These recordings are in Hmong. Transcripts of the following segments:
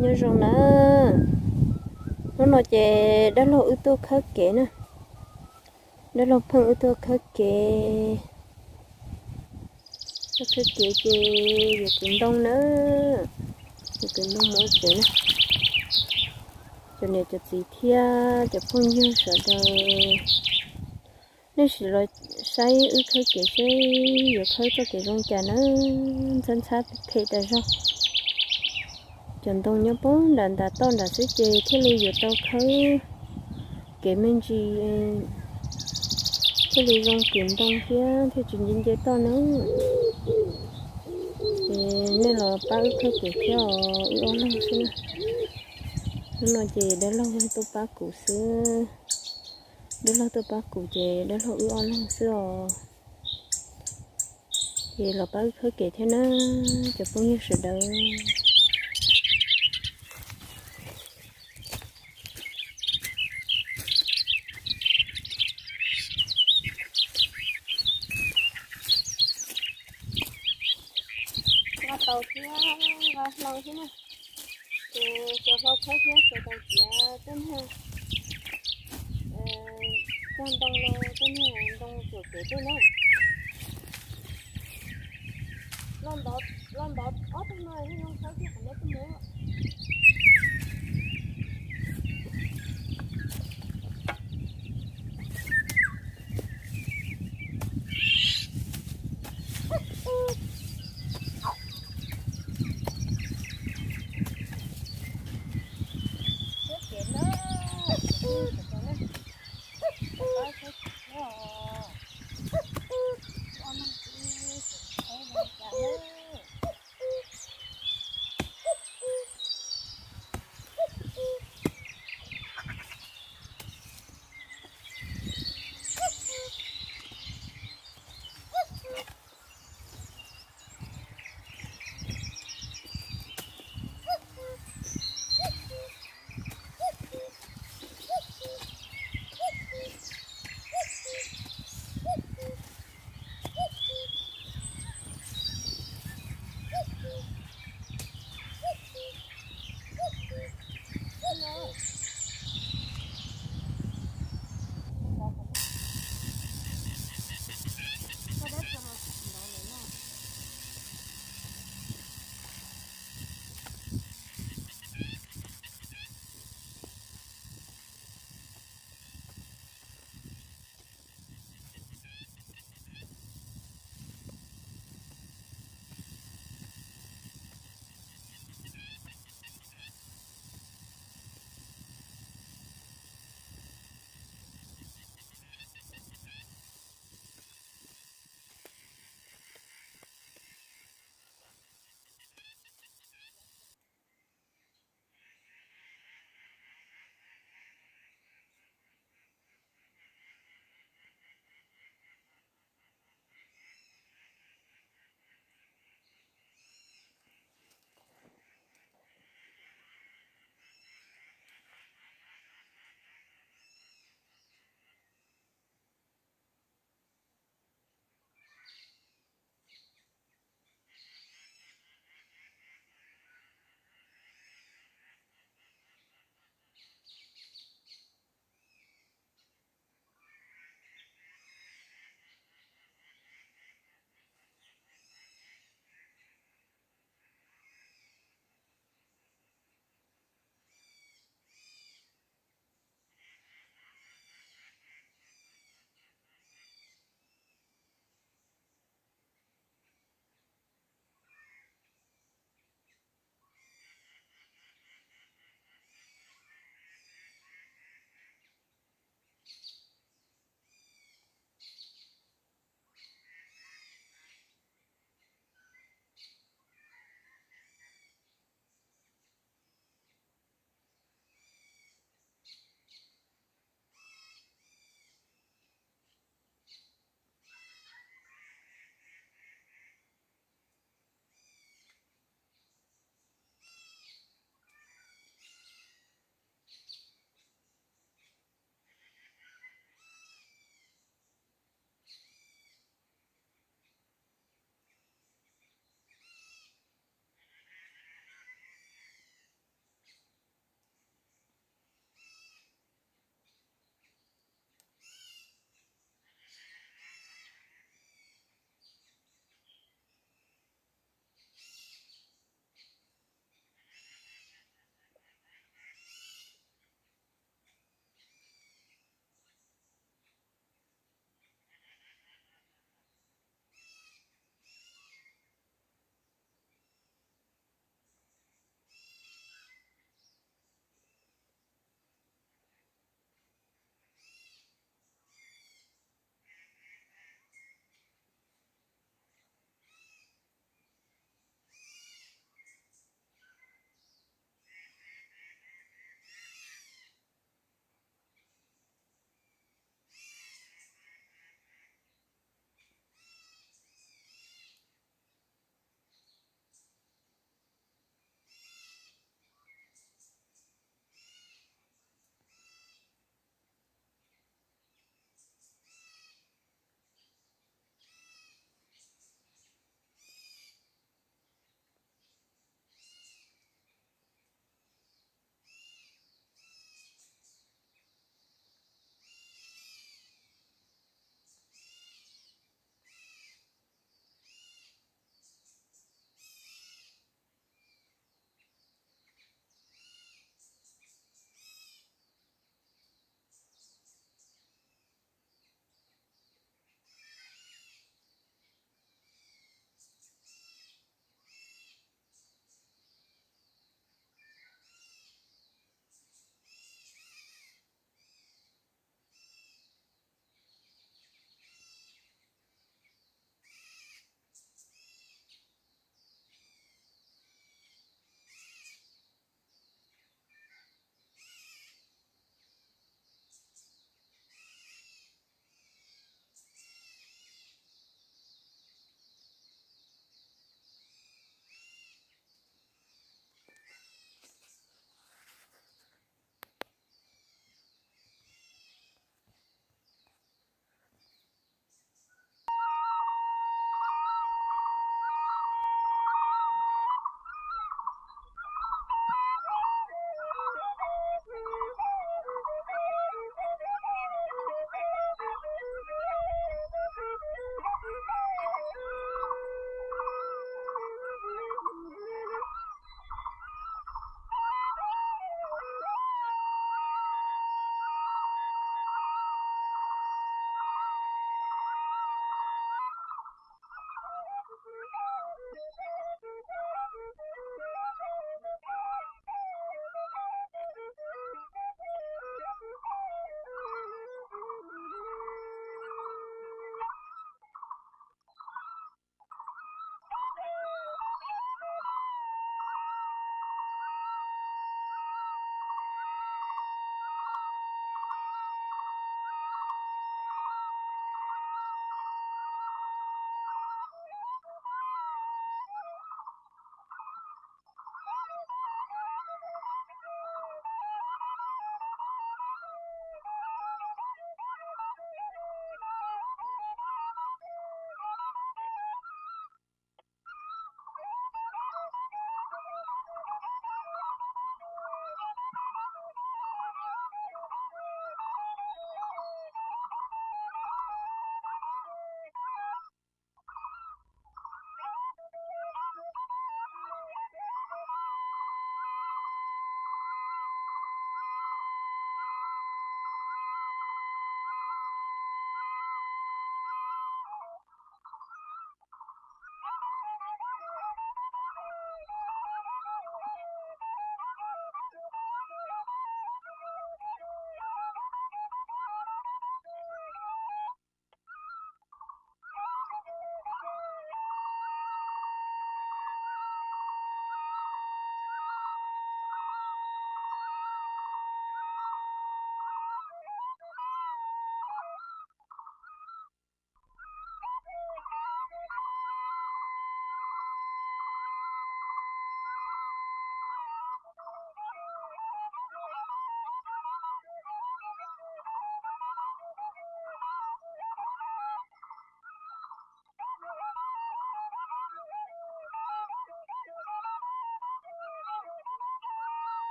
Nyob zoo na, hnub no ces dab laug wb tuaj khawb kev na, dab laug pheej wb tuaj khawb kev, tuaj khawb kev ces yuav kwv ntoo na, yuav kwv ntoo mus ua tsev na. Cov niam cov txiv thiab cov phooj ywg sawv daws, nej sim los saib wb khawb kev seb yuav khawb txoj kev zoo cas na, ntxhab ntxhab phem tas zog. Cov ntoo nyob puag nram nram toj nram xwb ces thiaj li yuav tau khawb kev me ntsis, thiaj li zoo kwv ntoo thiab thiaj tsis nce nce toj na. Ces nej los pab wb khawb kev thiab os, wb ob leeg xwb na. Hnub no ces dab laug tuaj pab kuv xwb, dab laug tuaj pab kuv ces dab laug wb ob leeg xwb os. Ces los pab wb khawb kev thiab na, cov phooj ywg sawv daws. Nqa tau thiab, nqa hlau thiab na. Ces xav hlau khawb thiab xav tau tiav tej niag, cog ntoo no, tej niag ntoo tsuam kev tej na. Los ntov, los ntov ob tug no thiaj zoo khawb thiab qhov no kuj muab.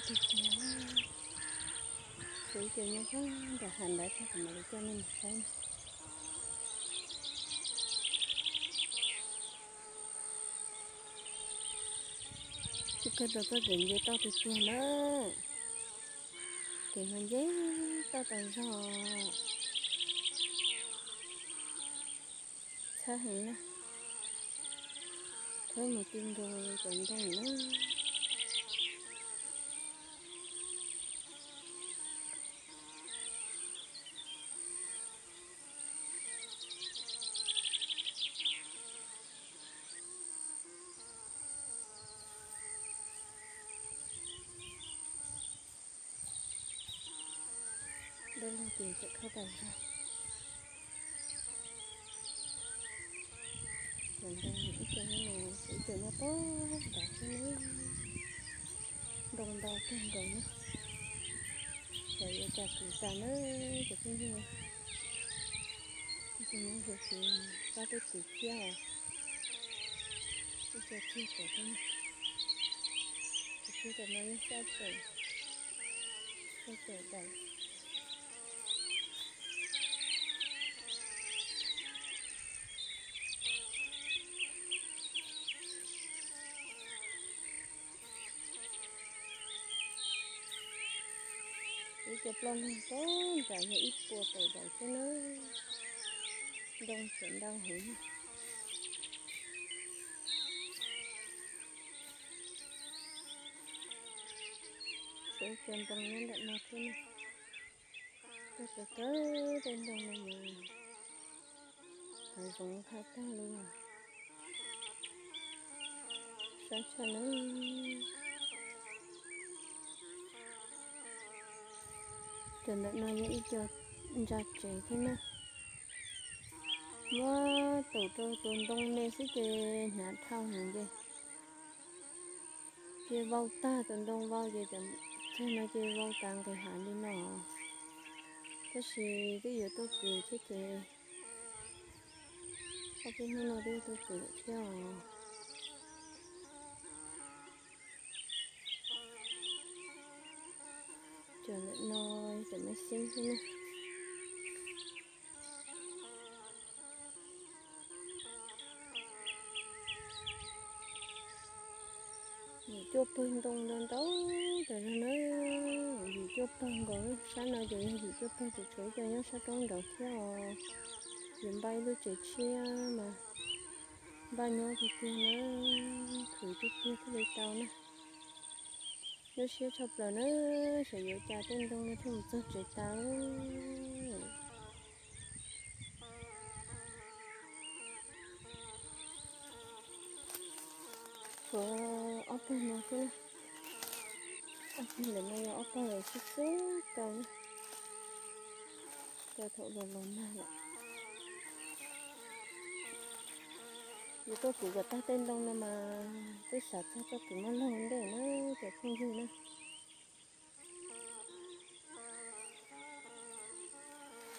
tiag tiag. Tshuav ib co nyob nram hav ntawd thiab, kuv mam li coj nej mus saib. Tsis kawg rau txoj kev nce toj tiag tiag na. Kev no nce toj tas zog, txhawj heev na. Khawb mus ti nkaus cov ntoo na. Dab laug ces tseem khawb tas zog. Cov ntoo ib co no, ib co nyob pem nrad xwb na. Ntoo ntau kawg nkaus na. Xyov yuav cas kwv tas na cov phooj ywg. Ib co nyob ze kwv, pab twb kwv thiab os. Ib co txiag pem thiab na. Cov txiag tom no yeej sab pem, sab pem daim. Ib co ploj lug pem nrad yog ib puas pem daim thiab na. Ntoo tseem ntau heev. Tshuav ib co ntoo nyob ntawm no thiab na. Tuaj kawg kawg tej ntoo no mas hav zoov qhab tag li os. Sab tshaj na. Cov ntawm no yog ib co ntsa tsev thiab na. Muab tus rau tus ntoo me xwb ces hnav dhau heev ces, ces vau tag, tus ntoo vau ces cov txiag no ces vau tas nqis hav li no. Tab sis twb yuav tuaj kwv thiab ces, ob peb hnub no twb yuav tuaj kwv thiab os. Cov ntawm no cov maiv xeeb xwb na. Yim cuaj pawg ntoo ntau ntau tas zog na, yim cuaj pawg nkaus. Sab no ces yog yim cuaj pawg, ces tshuav ib co nyob sab roob nraud thiab os. Yus npaj ib lub tsev tshiab mas npaj nyob tiag tiag na, khwv tiag tiag thiaj li tau na. Nyuaj siab tshaj plaws na, xyov yuav cas tej ntoo no thiaj mus txog tsev tas. Tshuav ob pawg no xwb na. Ob pawg ntawm no yog ob pawg xub xub tau na, tau thaum los los nag lawm. Yuav tuaj kwv kom tag tej ntoo no mas twb xav txog txoj kev muab laug ntej na cov phooj ywg na.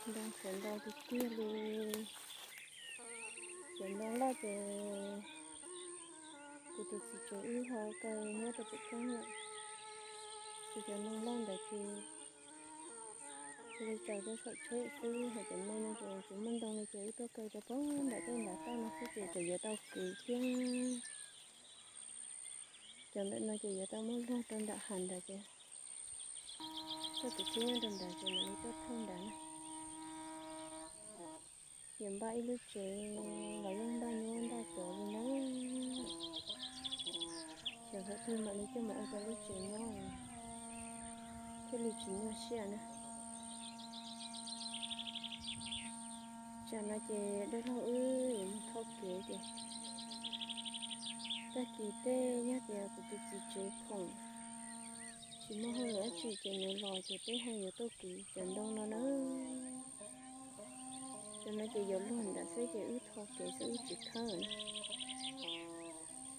Ntoo tseem ntau tiag tiag li. Cov ntoo loj ces kuv tus txiv tsev wb ho kaw nyob rau pem koob lawm. Ces cov ntoo loj ntawd ces cia li tsaws rau saum tsheb xwb, hos cov me no ces tsis muaj ntoo li ces wb tuaj kaw rau pem nram tej nram toj no xwb ces tseem yuav tau kwv thiab. Cov ntawm no ces yuav tau muab luag rau nram hav nrad ces, tuaj kwv tib nyob rau nrad ces mam li tuaj thauj nrad na. Yuav npaj ib lub tsev los yeej npaj nyuaj npaj cov li na. Xyov thaum twg mam li coj mus ua tau lub tsev nyob thiaj li tsis nyuaj siab na. Tsam no ces dab laug wb yuav mus tho kev ces tag kis tej yog tias kuv tus txiv tsev khoom tsis muaj hauj lwm dab tsi ces nws los ces peb ho yuav tuaj kwv cov ntoo no na. Cov no ces yuav luag nram xwb ces wb tho kev xwb wb tsis khawb na.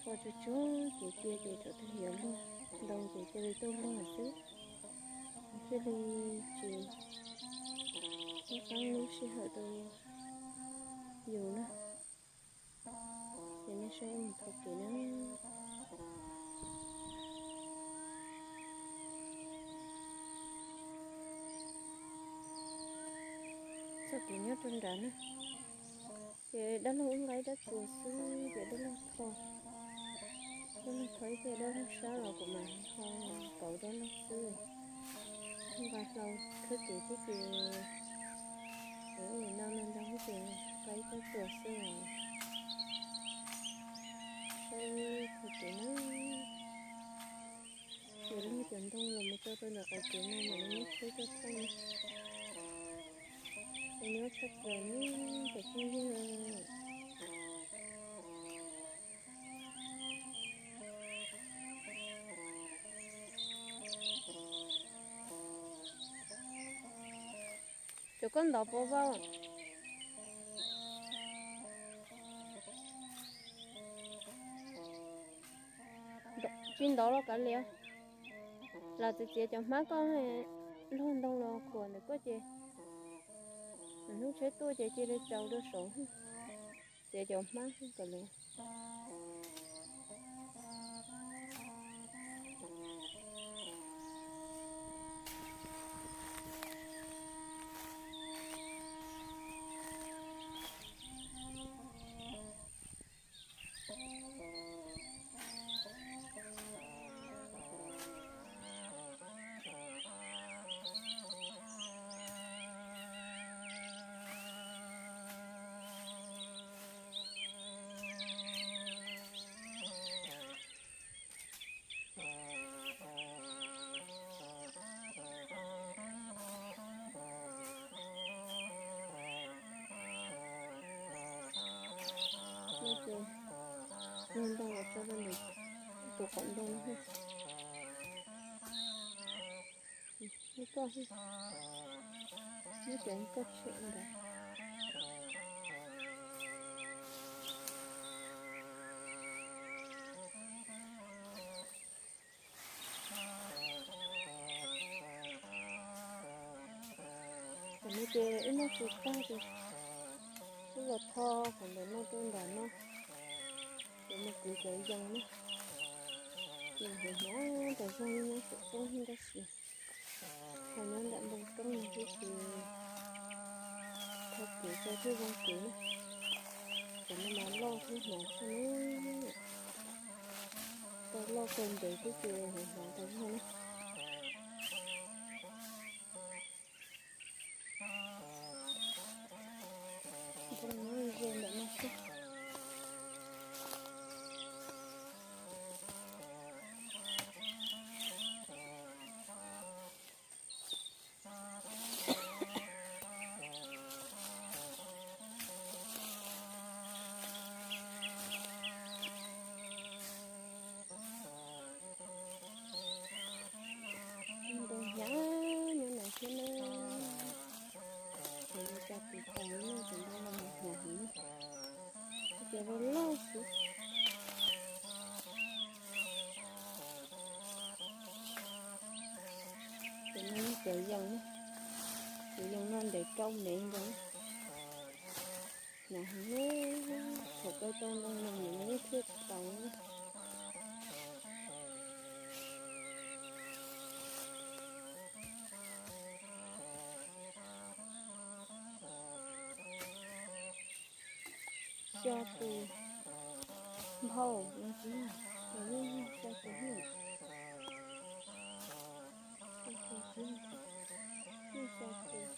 Tho tsuag tsuag kev cia ces thaum twg yuav luag ntoo ces cia li tuaj luag xwb, thiaj li tsis poob qab lub sij hawm rau yus na. Ces nej saib mus tho kev na. Ces nyob rau nrad na, ces dab laug wb nqa ib rab txuas xwb ces dab laug tho, dab laug tho ib pliag dab laug sab los kuv mam ho pauv dab laug xwb. Nqa hlau khawb kev xwb ces kuv ua nim no no ntag ces nqa ib rab txuas xwb os. Saib qhov kev na, ces luag cov ntoo los mus tso rau ntawm qhov kev no mam li muab tsheb coj thauj na. Ces nyuaj tshaj plaws na cov phooj ywg. Cov koj ntov puas vau? Tsis ntov los kav liam. Lam txiav txiav cov hmab koj, luag ntoo los khuam ntawm koj ces hnub tsheb tuaj ces cia li tsaus rau saud. Txiav cov hmab kav liam. Ces luag ntoo los tso rau ntawm tus qhov ntoo no. Muab koj, muab cov koj tshem ntawd. Tam no ces wb noj tsis tag ces wb los tho qhov ntawm no rau nram no, ces mus kwv cov yees na. Ces hnyuv hnyuv tas zog nyob saum roob tab sis ho nyob nram npoo roob no xwb ces tho kev tso thiaj zoo kev na. Cov no mas loj thiab hnyav tshaj na. Tau loj kawg ntev xwb ces hnyuv hnyuv tas zog na. Npoo no ze ntawm no xwb. Ntoo hnyav nyob no thiab na. Ces li cas kuv pom no ces ntoo no mus hnyuv heev na. Ces loj loj xwb. Ces no yog cov yees na, cov yees no ntev rau mev ntawd. Hnyuv heev, thaum kawg tau ntoo no nws yeej thiaj tau na. Xya tus nphau no tsis yog, nws yeej yog xya tus na. Xya tus tsis yog, yeej xya tus,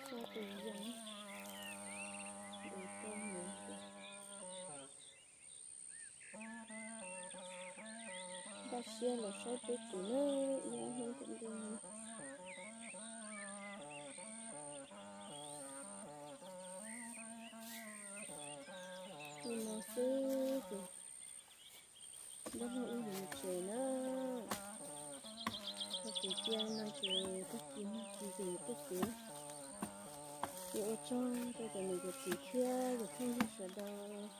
xya tus yees, ntev rau mev ntawd. Nkag siab los saib peb kuv na, ib ob hnub tom ntej no. Li no xwb ces dab laug wb yuav mus tsev na. Tag kis cia no ces tag kis no ces yuav tuaj tsev. Ces ua tsaug rau cov niam cov txiv thiab cov phooj ywg sawv daws